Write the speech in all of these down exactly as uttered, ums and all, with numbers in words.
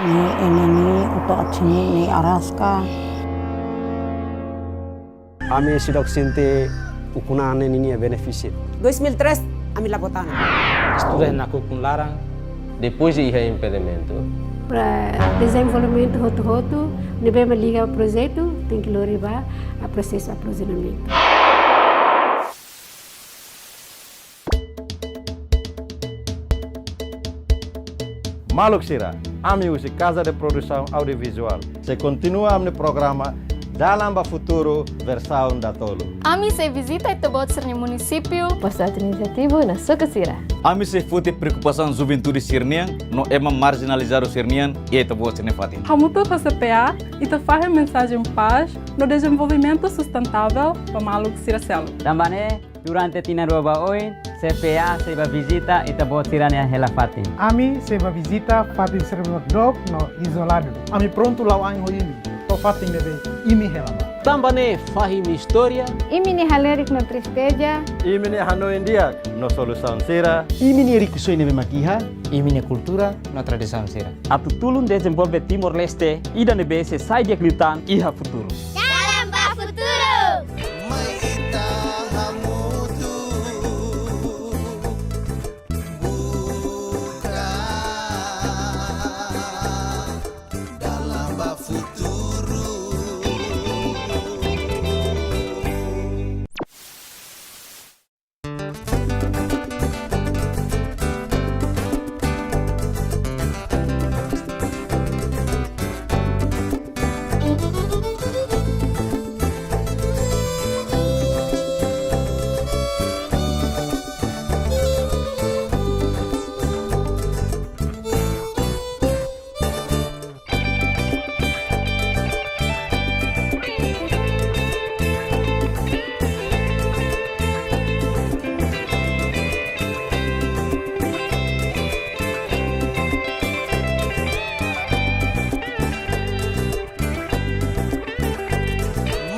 Ne'e, ne'e ne'e, oto atini ne'e araska. Ami seidauk sente ukun-an ne'e ninia benefísiu. Dois mil e três, ami la vota ona. Estuda nakukun laran. Depois de iha impedimentu. Para dezenvolvimentu hotu-hotu, ne'ebé mak liga projetu, tenke lori ba prosesu aprovizionamentu. Maluk sira, ami husi Casa de Produção Audiovisual sei kontinua ami-nia programa Dalan ba Futuru versaun datolu. Ami sei vizita ita-boot sira-nia munisípiu. Postu administrativu no suku sira. Ami sei foti preokupasaun juventude sira-nian no ema marjinalizadu sira-nian iha ita-boot sira-nia fatin. Hamutuk ho C P A, ita fahe mensajen pás no dezenvolvimentu sustentável ba maluk sira seluk. Tanba ne'e, durante tinan rua ba oin, C P A sei bá vizita ita-boot sira-nia hela fatin. Ami sei bá vizita fatin sira-ne'ebé dook no izoladu. Ami prontu la'o ain ho imi, to'o fatin ne'ebé imi hela bá. Tanba ne'e fahe imi-nia istória. Imi-nia halerik no tristeza. Imi-nia hanoin di'ak no solusaun sira. Imi-nia rikusoin ne'ebé mak iha. Imi-nia kultura no tradisaun sira. Atu tulun dezenvolve Timor-Leste ida ne'ebé sei sai di'ak liután iha futuru. Dalan ba Futuru. Mai ita hamutuk buka dalan ba futuru.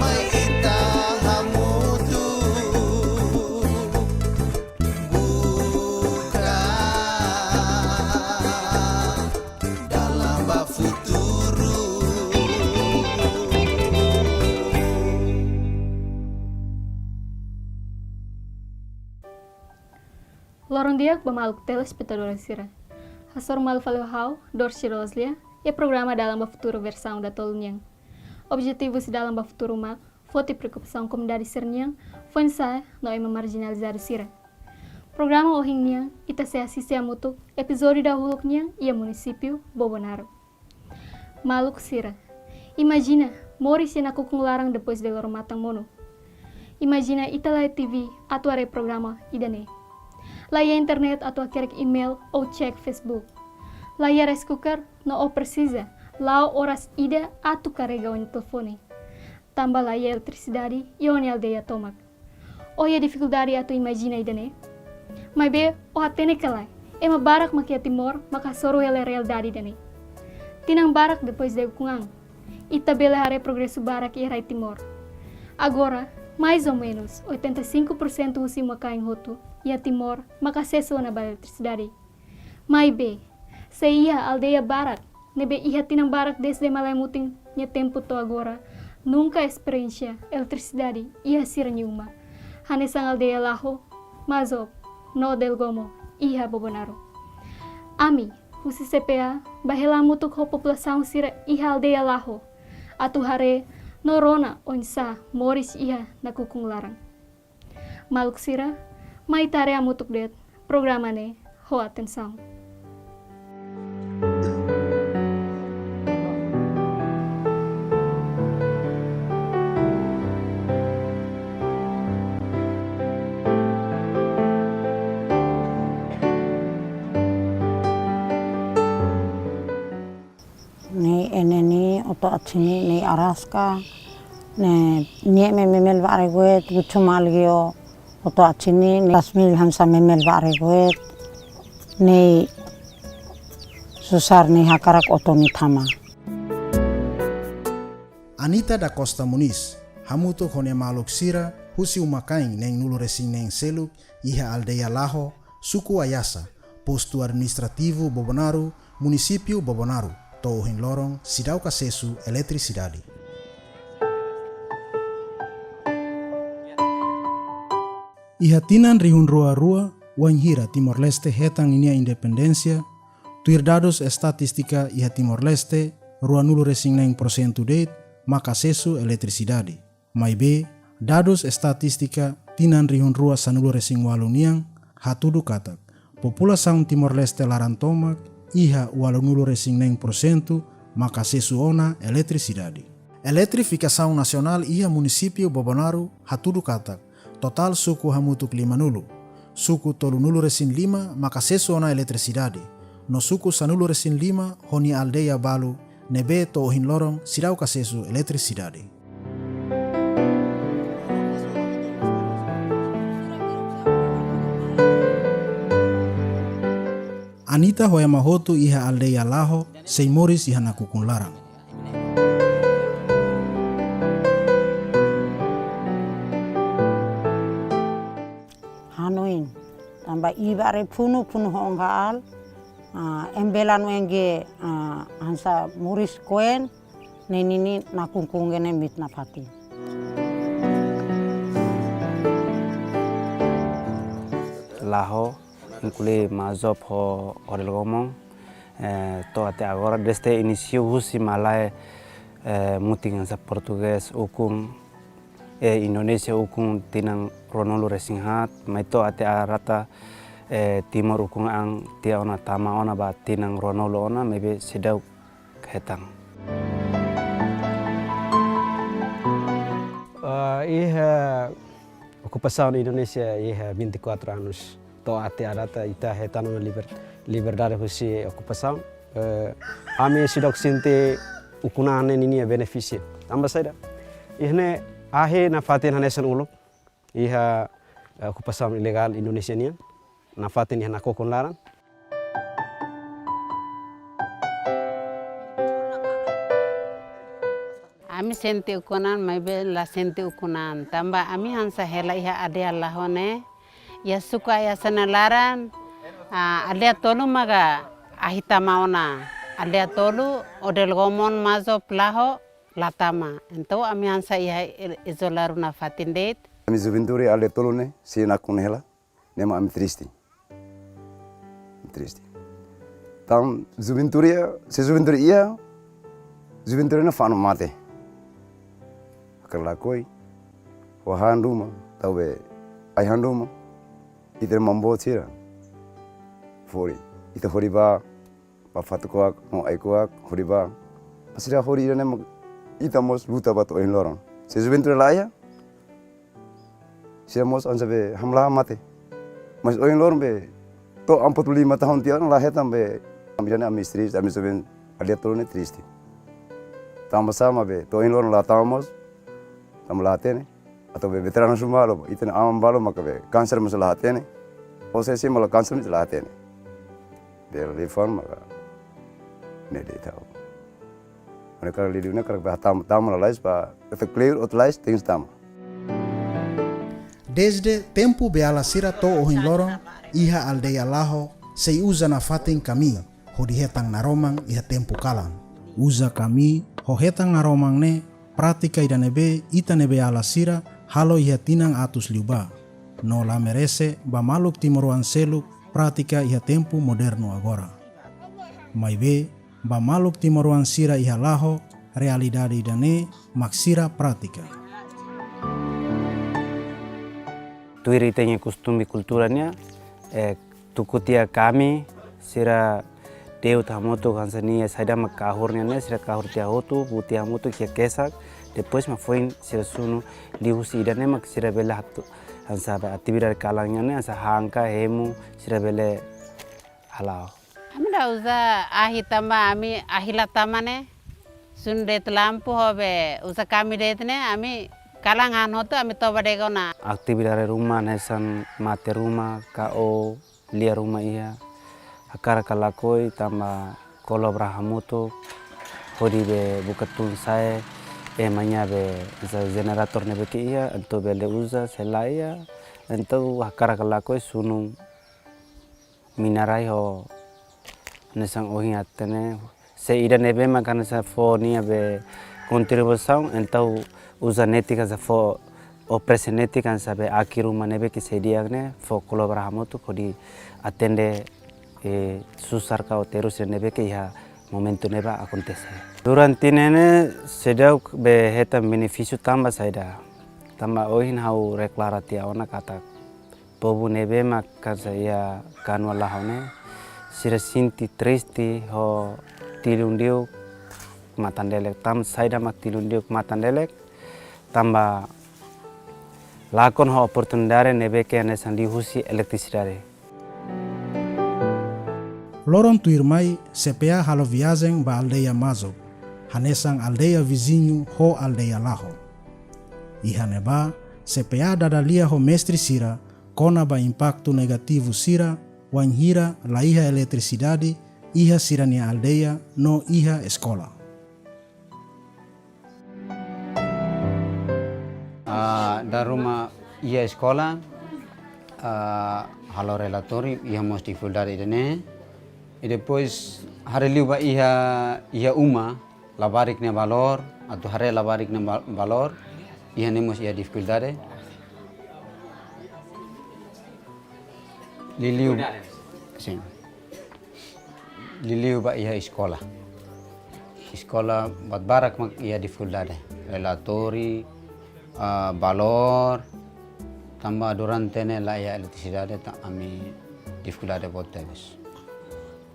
Mai ita hamutuk buka dalan ba futuru. Loron di'ak ba maluk telespetadór sira. Hasoru malu fali ho ha'u, Dorsi Roslia, iha programa Dalan ba Futuru versaun datolu nian. Objetivu husi Dalan ba Futuru mak foti preokupasaun komunidade sira-nian, foin-sa'e no ema marjinalizadu sira. Programa ohin nian, ita sei asiste hamutuk epizódiu dahuluk nian iha munisípiu Bobonaro. Maluk sira, imajina, moris iha nakukun laran depois de loro-matan monu. Imajina ita la iha T V atu haree programa ida-ne'e. La iha internet atu hakerek email ou cek Facebook. La iha rice cooker no ó presiza la'o oras ida atu karrega ó-nia telefone. Tanba la iha eletrisidade iha ó-nia aldeia tomak. Ó iha difikuldade atu imajina ida-ne'e? Maibé, ó hatene ka lae, ema barak mak iha Timor mak hasoru hela realidade ida-ne'e. Tinan barak depois de ukun-an, ita bele haree progresu barak iha rai Timor. Agora, mais ou menus, oitenta e cinco por cento husi uma-kain hotu iha Timor mak asesu ona ba eletrisidade. Maibé, sei iha aldeia barak ne'ebé iha tinan barak dezde malae mutin nia tempu to'o agora, nunka esperiénsia eletrisidade iha sira-nia uma. Hanesan aldeia Laho, Mazop, no Del Gomo, iha Bobonaro. Ami, husi C P A, bá hela hamutuk ho populasaun sira iha aldeia Laho, atu haree no rona oinsá moris iha nakukun laran. Maluk sira, mai ita haree hamutuk de'it programa ne'e ho atensaun. Ne'e, ne'e ne'e, oto atini ne'e araska. Ne'e, nia memel ba aregoet, gucu malgio, oto atini ne'e, tasmil hamsa memel ba aregoet. Ne'e, susar ne'e hakarak oto nia tama. Anita da Costa Muniz, hamutuk ho nia maluk sira, husi uma-kain neen-nulu resin-neen seluk, iha aldeia Laho, suku Ayasa, postu administrativu Bobonaro, munisípiu Bobonaro, to'o ohin loron seidauk asesu eletrisidade. Iha tinan rihun rua rua, wainhira Timor-Leste hetan ninia independénsia, tuir dadus estatístika iha Timor-Leste, ruanulu resin neen porsentu de'it maka asesu eletrisidade. Maibé, dadus estatístika tinan rihun rua sanulu resin walu nian hatudu katak populasaun Timor-Leste laran tomak iha ualunulu resin neen porsentu maka asesu ona eletrisidade. Eletrifikasaun nasionál iha munisípiu Bobonaro hatudu katak totál suku hamutuk limanulu, suku tolunulu resin lima maka asesu ona eletrisidade, no suku sanulu resin lima ho nia aldeia balu ne'ebé to'o ohin loron seidauk asesu eletrisidade. Anita ho ema hotu iha aldeia Laho sei moris iha nakukun laran. Hanoin, tanba ibare punu, punu ho onggaal, ah, embela no engge, ah, hanesan moris koen, ne'e nini nakukun ne'e mak nafatin. Laho, inklui Mazop ho Odilgomon, eh, to'o até agora, desde inísiu husi malae, eh, mutin hanesan portugés ukun, eh, Indonézia ukun tinan ruanulu resin haat, mai to'o até à data, eh, Timor ukun an tiha ona tama ona ba tinan ruanulu ona, maibé seidauk hetan. Ah, iha okupasaun Indonézia iha vinte e quatro anos. To'o até à data ita hetan ona liber-, liberdade husi okupasaun. Eh, ami seidauk sente ukun an ne'e ninia benefísiu. Tanba saida? Iha ne'e ahi nafatin hanesan uluk. Iha, eh, okupasaun ilegál Indonézia nian. Nafatin iha nakukun laran. Ami sente ukun an, maibé la sente ukun an. Tanba ami hanesan hela iha aldeia Laho ne'e. Iha suku Aiacena laran, ah, aldeia tolu maka ahi tama ona. Aldeia tolu, Odilgomon, Mazop, Laho, la tama. Entaun ami hanesan iha i-, izoladu nafatin de'it. Ami juventude aldeia tolu ne'e, sei nakukun hela, ne'e mak ami triste. Triste. Tan juventude iha, se juventude iha, juventude ne'e fanu mate. Hakarak lakohi, ho hahán ruma, tau be ai-han ruma, ita-nia maun-boot sira fori. Ita fori ba, ba fatuk-oak, no ai-kuak, fori ba. Ba sira fori ida-ne'e mak ita mós luta ba to'o ohin loron. Se juventude la iha, sira mós hanesan be hamlaha mate. Mas ohin loron be to'o empat puluh lima tahun tiha ona la hetan be. Ami ida-ne'e ami triste, ami joven aldeia tolu ne'e triste. Tanba sá mak be to'o ohin loron la tama mós, tanba la hatene. Atu be veteranu sira balu, ita-nia aman balu maka be kanser mós la hatene. Ou se sima la kanser mós la hatene. Be liafuan maka ne'e de'it. Ha'u hakarak liu-liu ne'e hakarak be hatama, tama lalais ba, atu kleur, atu lalais tenke tama. Dezde tempu beiala sira to'o ohin loron, iha aldeia Laho, sei uza nafatin kamii, hodi hetan naroman iha tempu kalan. Uza kamii, ho hetan naroman ne'e, prátika ida ne'ebé ita-nia beiala sira halo iha tinan atus liubá. No la merese ba maluk timoroan seluk prátika iha tempu modernu agora. Maibé, ba maluk timoroan sira iha Laho, realidade ida-ne'e mak sira prátika. Tuir ita-nia kostume kultura nian, eh, tuku tiha kamii, sira de'ut hamutuk hanesan nia saida mak kahur nian ne'e, sira kahur tiha hotu, buti hamutuk iha kesak, depois mak foin sira sunu, liuhusi ida-ne'e mak sira bele hatu, hanesan be atividade kalan nian ne'e, hanesan hangka, hemu, sira bele hala'o. Ami la uza ahi tanba ami ahi la tama ne'e. Sunu de'it lampu ho be uza kamii de'it ne'e, ami kalan han hotu ami toba de'it ona. Atividade ruma hanesan mate ruma, ka'o, lia ruma iha. Hakarak ka lakohi tanba kolabora hamutuk. Hodi be buka tun sa'e, eh, ema nia be hanesan jenerator ne'ebé ke iha, entaun bele uza, se la iha, entaun hakarak ka lakohi sunu mina rai ho hanesan ohin hatene, Se ida ne'ebé mak hanesan fó nia be kontribuisaun, entaun uza netik hanesan fó, ou prese netik hanesan be aki ruma ne'ebé ke sei di'ak ne'e fó kolabora hamutuk hodi atende, eh, susar ka ou terus ne'ebé ke iha momentu ne'ebá akontese. Durante ne'e ne'e seidauk be hetan benefísiu tanba saida. Tanba ohin ha'u deklara tiha ona katak povu ne'ebé mak hanesan iha Kanua Laho ne'e, sira sente triste ho tilun diuk matan-delek. Tanba saida mak tilun diuk matan-delek? Tanba lakon ho oportunidade ne'ebé ke hanesan liuhusi eletrisidade. Loron tuirmai, C P A halo viajen ba aldeia Mazob, hanesan aldeia viziñu ho aldeia Laho. Iha ne'ebá, C P A dada lia ho mestre sira kona-ba impaktu negativu sira wainhira laiha eletrisidade iha sira-nia aldeia no iha eskola. Ah, dala ruma iha eskola, ah, halo relatóriu, iha mós difikuldade ida-ne'e. I depois haree liu ba iha, iha uma, labarik nia valór, atu haree labarik nia va-, valór, iha ne'e mós iha difikuldade. Liuliu, sin. Liuliu ba iha eskola. Eskola buat barak mak iha difikuldade. Relatóriu, ah, valór, tanba durante ne'e laiha eletrisidade, entaun ami difikuldade boot tebes.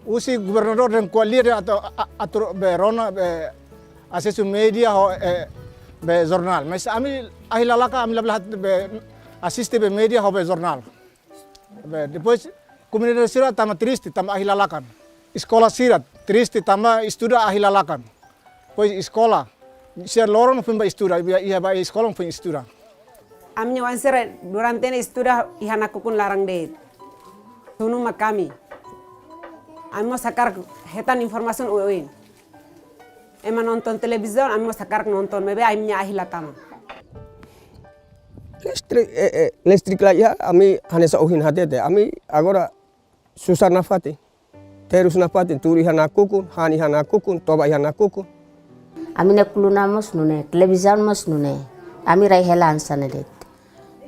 Husi governadór dehan ko'alia de'it atu, a-, atu be rona be asesu média ho, eh, be jornál. Mas ami ahi la lakan, ami labele be asiste be média ho be jornál. Be, depois, komunidade sira tanba triste, tanba ahi la lakan. Eskola sira triste, tanba estuda ahi la lakan. Depois eskola, sira loron foin ba estuda, iha, iha ba eskola foin estuda. Ami-nia oan sira durante ne'e estuda iha nakukun laran de'it. Sunu mak ami. Ami mós hakarak hetan informasaun oioin. Ema nonton televizaun, ami mós hakarak nonton, maibé ami-nia ahi la tama. Listrik, eh, eh, listrik laiha, ami hanesan ohin hatete, ami agora susar nafatin. Terus nafatin, tuur iha nakukun, han iha nakukun, toba iha nakukun. Ami-nia kuluna mós nune'e, televizaun mós nune'e. Ami rai hela hanesan ne'e de'it.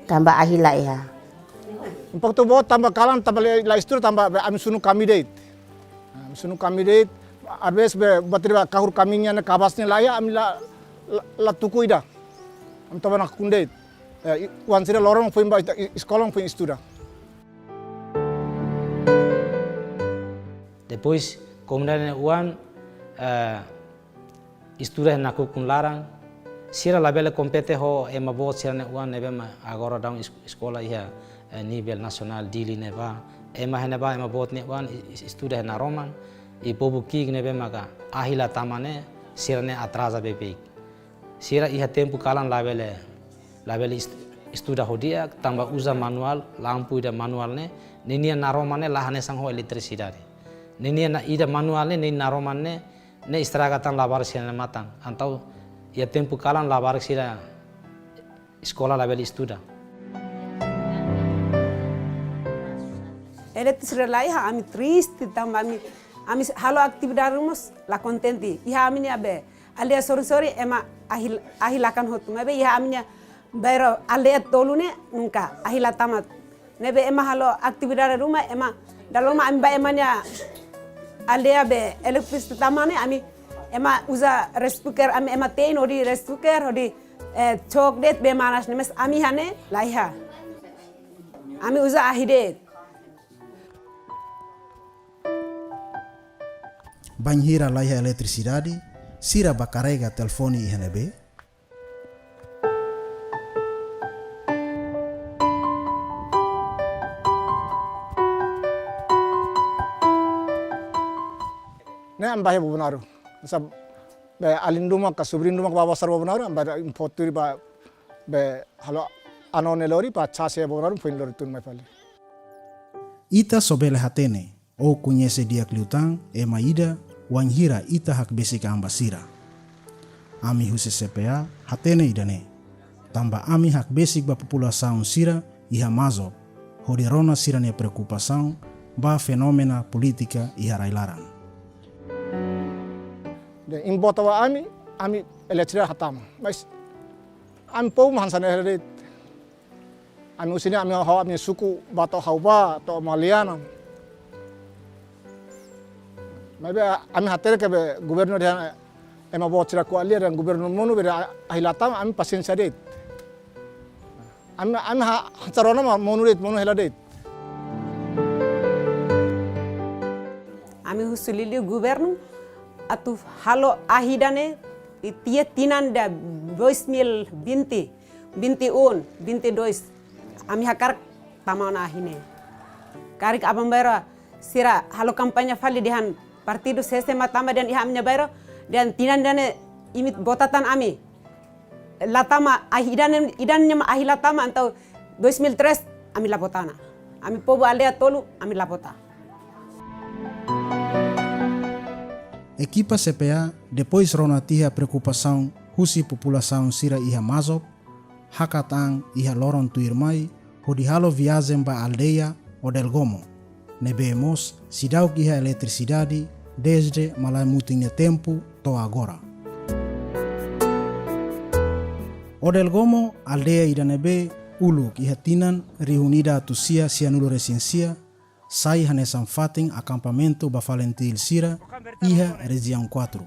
Tanba ahi laiha. Impaktu boot tanba kalan, tanba la, la estuda, tanba be ami sunu kamin de'it. Ami sunu kamin de'it, às vezes be bateria kahur kamin nian, kabas nian laiha, ami la, la, la tuku ida. Ami toba nakukun de'it. Eh, i-, oan sira loron foin ba ita-, i-, eskola foin estuda. Depois, komunidade nia oan, eh, estuda iha nakukun laran, sira labele kompete ho ema boot sira-nia oan ne'ebé mak agora daudaun es-, eskola iha, eh, nivel nasionál Dili ne'ebá. Ema iha ne'ebá, ema boot nia oan e-, e-, estuda iha naroman, i povu ki'ik ne'ebé maka ahi la tama ne'e, sira-ne'e atraza beibeik. Sira iha tempu kalan labele, labele est-, estuda ho di'ak, tanba uza manuál, lampu ida manuál ne'e, ninia naroman ne'e la hanesan ho eletrisidade. Ninia na-, ida manuál ne'e, ninia naroman ne'e, ne'e estraga tan labarik sira-nia matan. Entaun, iha tempu kalan labarik sira eskola labele estuda. Eletrisidade laiha, ami triste tanba ami, ami halo atividade mós la kontente. Iha ami-nia be aldeia sorin-sorin ema ahi, ahi lakan hotu. Maibé iha ami-nia bairru aldeia tolu ne'e nunka ahi la tama. Ne'ebé ema halo atividade ruma, ema dala ruma ami ba ema-nia aldeia be eletrisidade tama ne'e, ami ema uza rice cooker, ami ema te'in hodi rice cooker, hodi, eh, cok de'it bee manas ne'e, mas ami iha ne'e laiha. Ami uza ahi de'it. Bainhira laiha eletrisidade, sira bá karrega telefone iha ne'ebé? Ne'e ami bá iha Bobonaro. Hanesan be alin ruma ka subriñu ruma ka babasar Bobonaro, ami bá fó tuir ba be halo ano ne'e lori, bá cas iha Bobonaro, foin lori tun mai fali. Ita só bele hatene ou koñese di'ak liután ema ida wainhira ita hakbesik an ba sira. Ami husi C P A hatene ida-ne'e, tanba ami hakbesik ba populasaun sira iha Mazob, hodi rona sira-nia preokupasaun ba fenómenu polítika iha rai-laran. Imi vota ba ami, ami eletrisidade hatama. Mas ami povu mak hanesan ne'e hela de'it. Ami husi ne'e, ami ha'u, ami suku bá to'o Haubá, to'o Maliana. Maibé ami hatene katak governu dehan ema boot sira ko'alia dehan governu monu bele ahi la tama, ami pasiénsia de'it. Ami, ami ha, hansar ona mak monu de'it, monu hela de'it. Ami husu liuliu governu atu halo ahi ida-ne'e, i tiha tinan ida dois mil vinte, vinte e um, vinte e dois. Ami hakarak tama ona ahi ne'e. Karik aban-bainrua sira halo kampaña fali dehan partidu C C mak tama dehan iha ami-nia bairru, dehan tinan ida-ne'e imi vota tan ami. La tama, ahi ida-ne'e, ida-ne'e mak ahi la tama, entaun dois mil e três ami la vota ona. Ami povu aldeia tolu, ami la vota. Ekipa C P A, depois rona tiha preokupasaun husi populasaun sira iha Mazop, hakat an iha loron tuirmai, hodi halo viajen ba aldeia Odelgomo, ne'ebé mós seidauk iha eletrisidade dezde malae mutin nia tempu to'o agora. Odelgomo, aldeia ida ne'ebé uluk iha tinan rihun ida atus sia sianulu resin sia, sai hanesan fatin akampamentu ba FALINTIL sira iha Rejiaun quatro.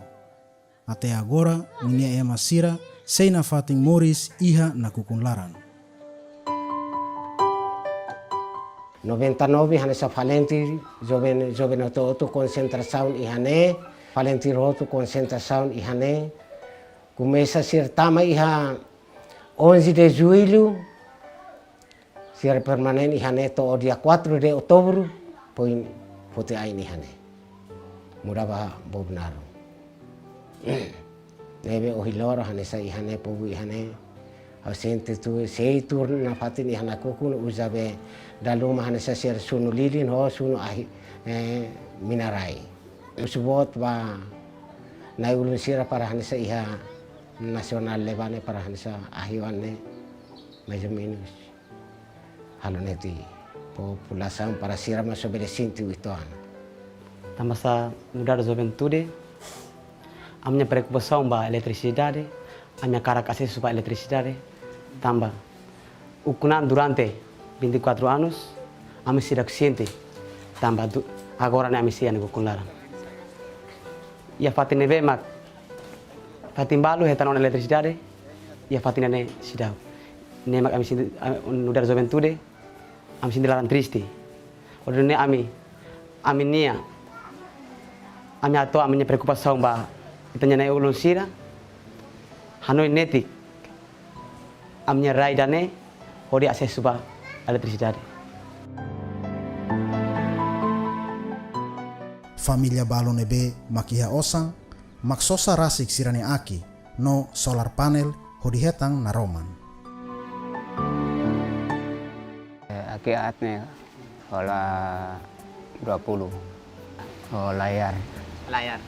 Até agora, ninia ema sira sei nafatin moris iha nakukun laran. Noventa e nove hanesan FALINTIL, joven, joven hotu-hotu konsentrasaun iha ne'e, FALINTIL hotu konsentrasaun iha ne'e. Komesa sira tama iha onze de Julho, sira permanen iha ne'e to'o dia quatro de Outubro, foin foti ain iha ne'e. Muda ba Bobonaro. Ne'ebé ohin loron hanesan iha ne'e povu iha ne'e. Ha'u sente tuir, sei tuur nafatin iha nakukun, uza be dala ruma hanesan sira sunu lilin ho sunu ahi, eh, mina-rai. Husu boot ba na'i-ulun sira para hanesan iha nasionál ne'ebá ne'e para hanesan ahi oan ne'e, mais ou menos. Halo netik populasaun para sira mós bele sente uitoan. Tanba sá nu'udar juventude, ami-nia preokupasaun ba eletrisidade, ami hakarak asesu ba eletrisidade, tanba ukun an durante vinte e quatro anos, ami seidauk siente, tanba du-, agora ne'e ami sei iha nakukun laran. Iha fatin ne'ebé mak fatin balu hetan ona eletrisidade, iha fatin ne'e seidauk. Ne'e mak ami sente, ah, nu'udar juventude, ami sente laran triste. Hodi nune'e ami, ami-nia, ami hato'o ami-nia preokupasaun ba ita-nia na'i-ulun sira, hanoin netik ami-nia rai ida-ne'e hodi asesu ba eletrisidade. Família balu ne'ebé mak iha osan, mak sosa rasik sira-nia aki no solar panel hodi hetan naroman. Eh, aki aat ne'e hola dua puluh. Oh, layar. Layar.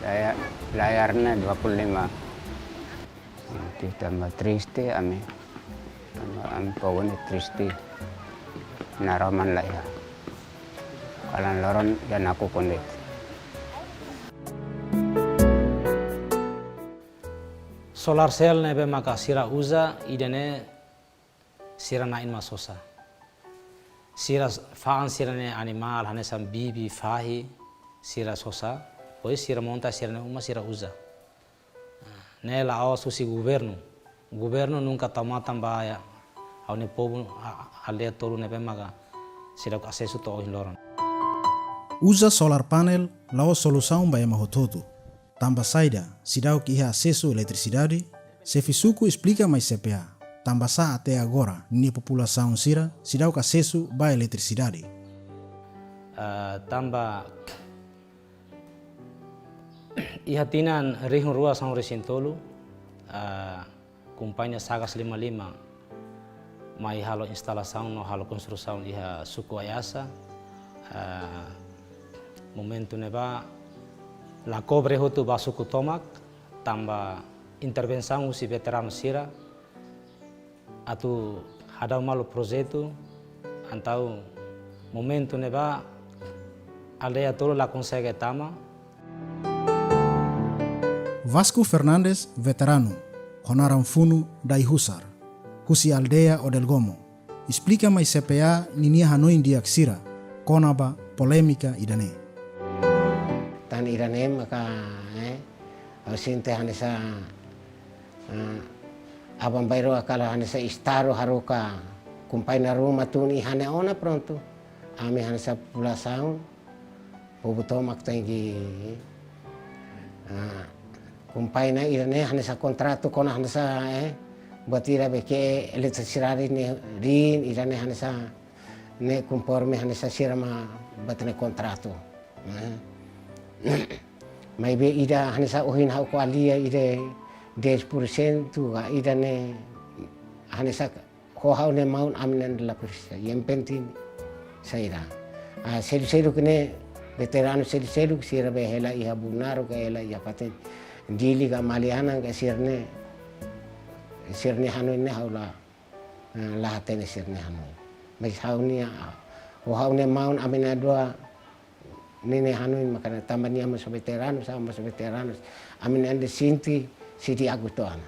Layar, layar ne'e dua puluh lima. Ita tanba triste ami. Tanba ami povu ne'e triste. Naroman la iha. Kalan loron iha nakukun de'it. Solar cell ne'ebé maka sira uza ida-ne'e sira na'in mak sosa. Sira fa'an sira-nia animál, hanesan bibi, fahi, sira sosa. Depois sira monta sira-nia uma sira uza. Ne'e la'ós husi governu. Governu nunka tau matan ba ha'u-nia povu, a, a, aldeia tolu ne'ebé maka seidauk asesu to'o ohin loron. Uza solar panel la'ós solusaun ba ema hotu-hotu. Tanba saida seidauk iha asesu eletrisidade, xefe suku esplika mai C P A, tanba sá até agora ninia populasaun sira seidauk asesu ba eletrisidade. Ah, tanba iha tinan rihun rua sanulu resin tolu, ah, kompañia Sagas lima lima mai halo instalasaun no halo konstrusaun iha suku Aiasa. Ah, momentu ne'ebá la kobre hotu ba suku tomak, tanba intervensaun husi veteranu sira atu hadau malu projetu, entaun momentu ne'ebá aldeia tolu la konsege tama. Vasco Fernandes, veteranu, ho naran funu Dai Husar, husi aldeia Odelgomo, esplika mai C P A ninia hanoin di'ak sira kona-ba polémika ida-ne'e. Tan ida-ne'e maka, eh, ha'u sente hanesan, eh, aban-bainrua kala hanesan Estadu haruka kompañia ruma tun iha ne'e ona, prontu. Ami hanesan populasaun, povu tomak tenke, ah, kompañia ida-ne'e hanesan kontratu kona hanesan, eh, buat ida be ke eletrisidade ne'e riin ida-ne'e hanesan ne'e konforme hanesan sira mak buat ne'e kontratu. Eh. Maibé ida hanesan ohin ha'u ko'alia ida dez por cento ka ida-ne'e hanesan ho ha'u-nia maun ami-nia la presiza. Yang penting saida. Ah, seluk-seluk ne'e veteranu seluk-seluk sira be hela iha Bonaro ka hela iha fatin Dili ka Maliana ka sira-ne'e, sira-nia hanoin ne'e ha'u la, ah, la hatene sira-nia hanoin. Mas ha'u-nia, ho ha'u-nia maun ami na'in-rua ninia hanoin maka tanba nia mós veteranu, ha'u mós veteranu. Ami na'in-rua sente sidi agu to'o ona.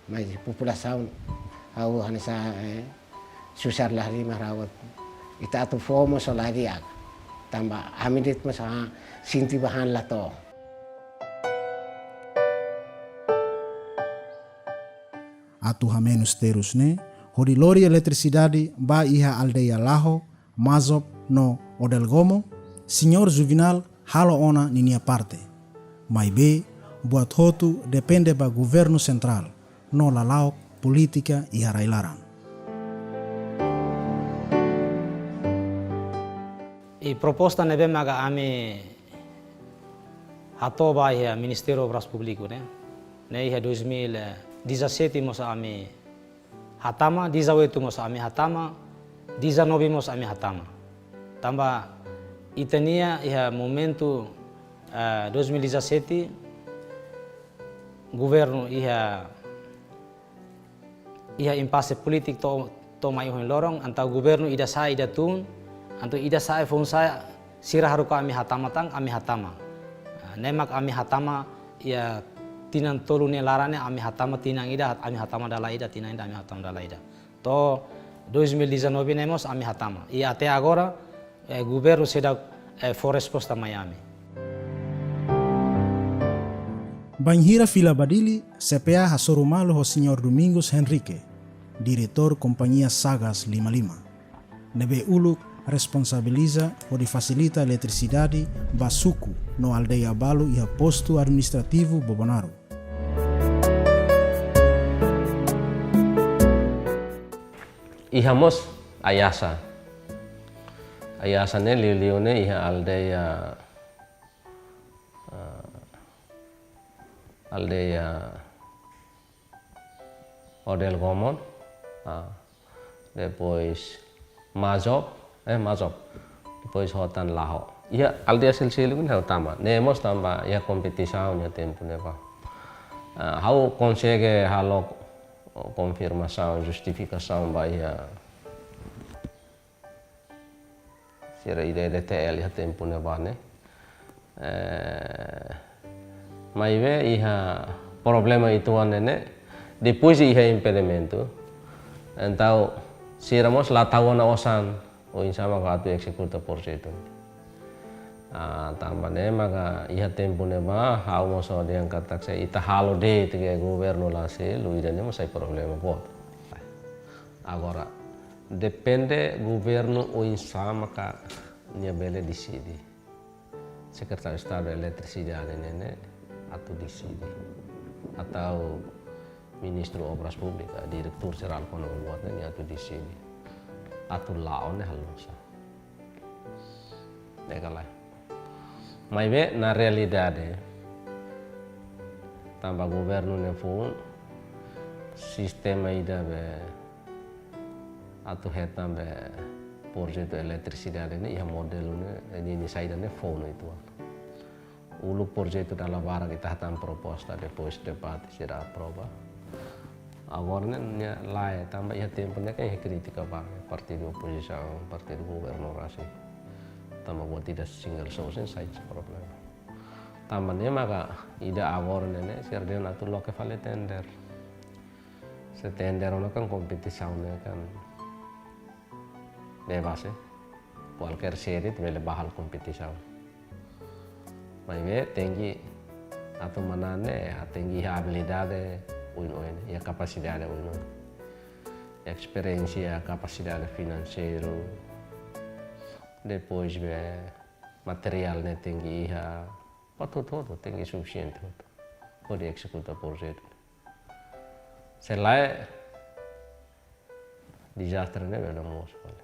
Mas populasaun ha'u hanesan, eh, susar lágrima rawat. Ita atu fó mós la di'ak. Tanba ami de'it mós, ah, sente ba han la to'o. Atu hamenus terus ne'e, hodi lori eletrisidade ba iha aldeia Laho, Mazop no Odelgomo, Señór Juvenal halo ona ninia parte. Maibé, buat hotu depende ba governu sentrál, no lala'ok polítika iha rai-laran. I proposta ne'ebé maka ami hato'o ba iha Ministériu Obras Públiku ne'e. Ne'e iha dois mil e dezassete mós ami hatama, dezoito mós ami hatama, dezanove mós ami hatama. Tanba ita-nia iha momentu, eh, dois mil e dezassete, governu iha, iha impase polítiku to'o, to'o mai ohin loron, entaun governu ida sa'e ida tun, entaun ida sa'e foun sa'e sira haruka ami hatama tan, ami hatama. Ah, ne'e mak ami hatama iha tinan tolu nia laran ne'e ami hatama tinan ida, ami hatama dala ida, tinan ida ami hatama dala ida. To'o dois mil e dezanove ne'e mós ami hatama. I até agora, eh, governu seidauk, eh, fó resposta mai ami. Bainhira fila ba Dili, C P A hasoru malu ho Señór Domingos Henrique, diretór kompañia Sagas lima lima, ne'ebé uluk responsabiliza hodi fasilita eletrisidade ba suku no aldeia balu iha postu administrativu Bobonaro. Iha mós Ayasa. Ayasa ne'e liuliu ne'e iha aldeia, ah, aldeia Odelgomo, ah, depois Mazop, eh, Mazop, depois hotan Laho. Iha aldeia seluk-seluk ne'e ha'u tama. Ne'e mós tanba iha kompetisaun iha tempu ne'ebá. Ah, ha'u konsege halo konfirmasaun, justifikasaun ba iha sira ida D T L iha tempu ne'ebá ne'e. Eh, maibé iha problema uitoan ne'e, depois iha impedimentu. Entaun, sira mós la tau ona osan oinsá maka atu ezekuta projetu. Ah, tanba ne'e maka iha tempu ne'ebá, ha'u mós hodi angkat taksi, ita halo de'it ke governu la selu, ida-ne'e mós sai problema boot. Agora, depende governu oinsá maka nia bele deside. Sekretáriu Estadu Eletrisidade ne'e, ne'e atu deside. Atau Ministru Obras Públikas, Diretór Jerál kona-ba buat ne'e, nia atu deside. Atu la'o ne'e halo oinsá. Ne'e ka lae. Maibé na realidade, tanba governu ne'e foun, sistema ida be atu hetan be projetu eletrisidade ne'e iha modelu ne'e, ninia saida ne'e foun uitoan. Uluk projetu dala barak ita hetan proposta, depois debate sira aprova. Agora ne'e nia lae, tanba iha tempu ne'e kan iha krítika ba partidu opozisaun, partidu governu rasik. Tanba buat ida single source ne'e sai problema. Tanba ne'e maka ida agora ne'e ne'e sira dehan atu loke fali tender. Se tender ona kan kompetisaun ne'e kan bebas, eh. Kualkér sede ita bele bá halo kompetisaun. Maibé tenke atu manán ne'e, ah, tenke iha abilidade oioin, iha kapasidade oioin. Esperiénsia, kapasidade finanseiru, depois be materiál ne'e tenke iha, ba hotu-hotu tenke sufisiente hotu hodi ezekuta projetu. Se lae, dezastre ne'e bele mosu fali.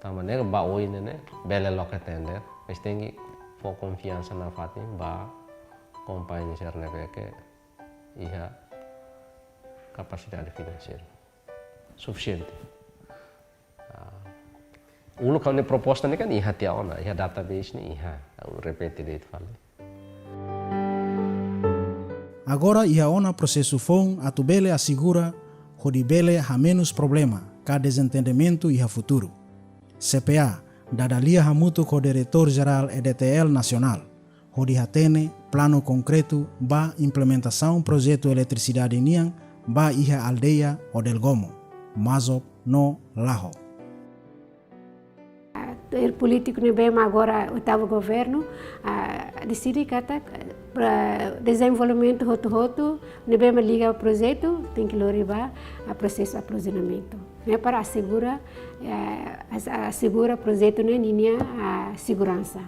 Tanba ne'e ba oin ne'e ne'e bele loke tender, mas tenke fó konfiansa nafatin ba kompañia sira ne'ebé ke iha kapasidade finanseiru sufisiente. Ah, uluk ha'u-nia proposta ne'e kan iha tiha ona, iha database ne'e iha, ha'u repete de'it fali. Agora iha ona prosesu foun atu bele asegura hodi bele hamenus problema ka dezentendimentu iha futuru. C P A dada lia hamutuk ho Diretór Jerál E D T L Nasionál hodi hatene planu konkretu ba implementasaun projetu eletrisidade nian ba iha aldeia Odelgomo, Mazob no Laho. Tuir polítiku ne'ebé mak agora oitavu governu, ah, deside katak, ah, para dezenvolvimentu hotu-hotu ne'ebé mak liga projetu tenke lori ba, ah, prosesu aprovizionamentu. Ne'e para asegura, eh, as-, asegura projetu ne'e ninia, ah, seguransa.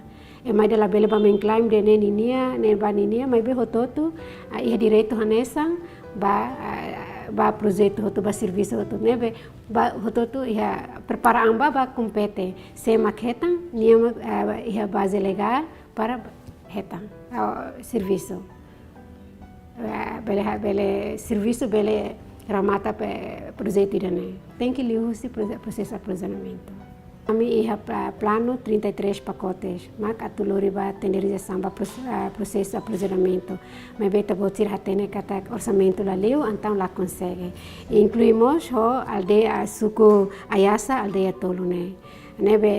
Ema ida labele bá menklaim dehan ne'e ninia, ne'e ba ninia, maibé hotu-hotu, ah, iha direitu hanesan ba, ah, ba projetu hotu, ba servisu hotu ne'ebé, ba hotu-hotu iha prepara an ba, ba kompete. Sé mak hetan, nia mak, ah, iha baze legál para hetan, ah, servisu. Eh, bele ha-, bele servisu, bele remata pe projetu ida-ne'e. Tenke liuhusi proje-, prosesu aprovizionamentu. Ami iha pla-, planu trinta e três pacotes, mak atu lori ba tenderizasaun ba pros-, eh, prosesu aprovizionamentu. Maibé ita-boot sira hatene katak orsamentu la liu, entaun la konsege. Inklui mós ho aldeia, suku Ayasa, aldeia tolu ne'e. Ne'ebé,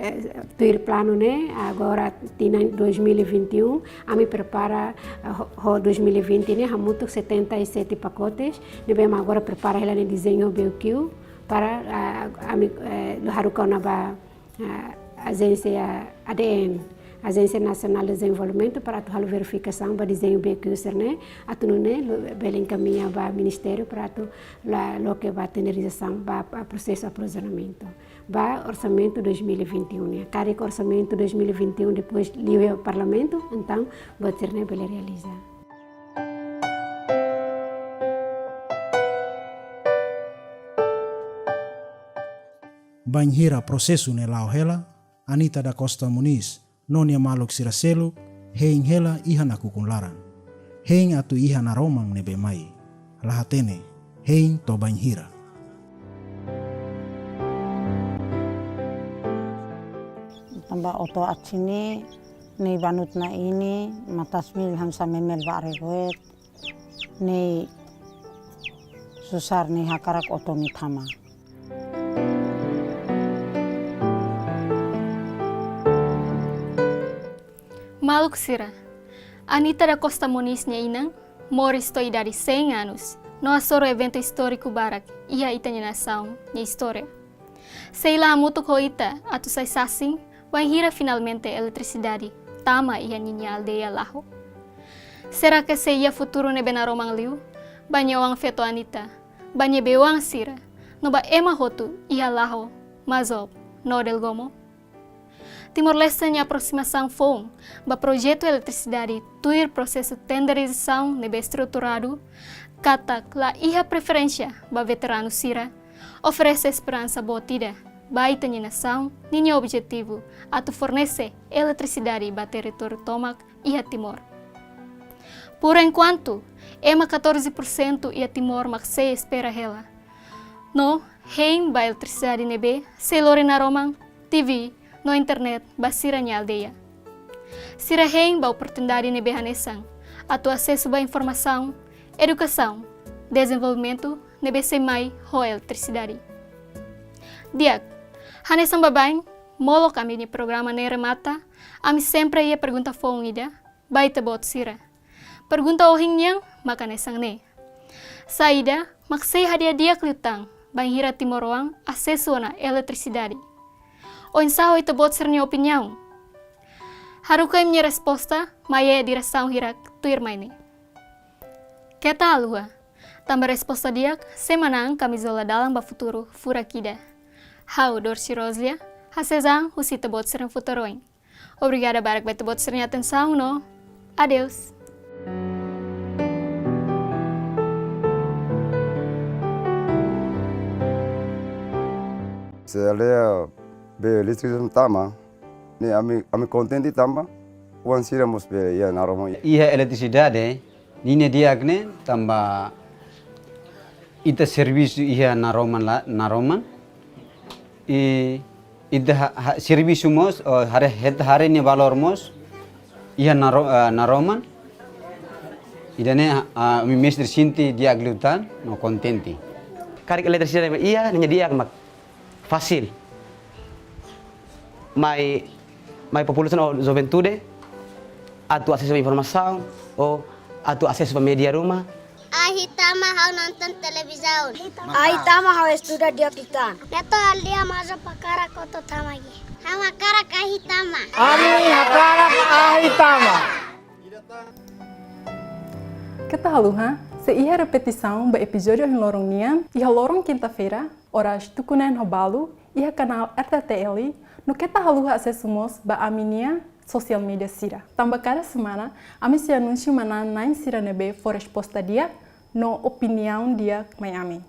eh, tuir planu ne'e, agora tinan dois mil e vinte e um, ami prepara, eh, ho, ho dois mil e vinte ne'e, hamutuk setenta e sete pacotes, ne'ebé ami agora prepara hela nia dezeñu B O Q para, ah, ami, eh, haruka ona ba, ah, ajénsia A D N, Ajénsia Nasionál Dezenvolvimentu, para atu halo verifikasaun ba dezeñu B O Q sira-ne'e, atu nune'e lo-, bele enkamiña ba ministériu para atu la loke ba tenderizasaun ba, ba prosesu aprovizionamentu. Ba orsamentu dois mil e vinte e um nian. Karik orsamentu dois mil e vinte e um depois liu iha Parlamentu, entaun buat sira-ne'e bele realiza. Bainhira prosesu ne'e la'o hela, Anita da Costa Muniz no nia maluk sira seluk hein hela iha nakukun laran. Hein atu iha naroman ne'ebé mai. La hatene, hein to'o bainhira. Tanba oto atsini, ne'e banut na ini, matas mil hamsa memel ba regoet, ne'e susar ne'e hakarak oto ne'e tama. Maluk sira, Anita da Costa Muniz nia inan moris to'o idade cem anos, no hasoru eventu istóriku barak iha ita-nia nasaun nia istória. Sei la hamutuk ho ita atu sai sasin, bainhira finalmente eletrisidade tama iha ninia aldeia Laho. Será que sei iha futuru ne'ebé naroman liu ba nia oan-feto Anita, ba nia bei-oan sira, no ba ema hotu iha Laho, Mazob no Delgomo? Timor-Leste nia aprosimasaun foun ba projetu eletrisidade tuir prosesu tenderizasaun ne'ebé estruturadu, katak la iha preferénsia ba veteranu sira, oferese esperansa boot ida ba ita-nia nasaun ninia objetivu atu fornese eletrisidade ba territóriu tomak iha Timor. Por enkuantu, ema catorze por cento iha Timor mak sei espera hela. No hein ba eletrisidade ne'ebé sei lori naroman, T V, no internet ba sira-nia aldeia. Sira hein ba oportunidade ne'ebé hanesan atu asesu ba informasaun, edukasaun, dezenvolvimentu ne'ebé sei mai ho eletrisidade. Di'ak, hanesan baibain, molok ami-nia programa ne'e remata, ami sempre iha pergunta foun ida, ba ita-boot sira. Pergunta ohin nian mak hanesan ne'e: saida mak sei hadi'a di'ak liután bainhira timoroan asesu ona eletrisidade? Oinsá ho ita-boot sira-nia opiniaun? Haruka imi-nia resposta mai iha diresaun hirak tuirmai ne'e. Keta haluha, tanba resposta di'ak sei manán kamizola dalan ba futuru furak ida. Ha'u Dorsi Roslia, hasees an husi ita-boot sira-nia Futuroin. Obrigada barak ba ita-boot sira-nia atensaun no adeus. Se aldeia be listrik tama, ne'e ami, ami kontente tanba oan sira mós be iha naroman. Iha eletrisidade, ninia di'ak ne'e tanba ita servisu iha naroman la, naroman. I ita ha, ha, servisu mós, o, haree, het, haree nia valór mós iha naro, eh, naroman. Ida-ne'e, ah, ami mestre sente di'ak liután no kontente. Karik eletrisidade iha, ninia di'ak mak fasil. Mai, mai populasaun ou juventude atu asesu ba informasaun ou atu asesu ba média ruma. Ahi tama, ha'u nonton televizaun. Ahi tama, ha'u estuda di'ak liután. Neto aldeia maza pakara koto tama gi. Ha'u hakarak ahi tama. Ami hakarak ahi tama. Keta haluha, sei iha repetisaun ba epizódiu ohin loron nian, iha loron kinta-feira, oras tuku neen ho balu, iha kanál R T T L, no keta haluha asesu mós ba ami-nia sosiál média sira. Tanba kada semana, ami sei anunsia manán-na'in sira ne'ebé fó resposta di'ak no opiniaun di'ak mai ami.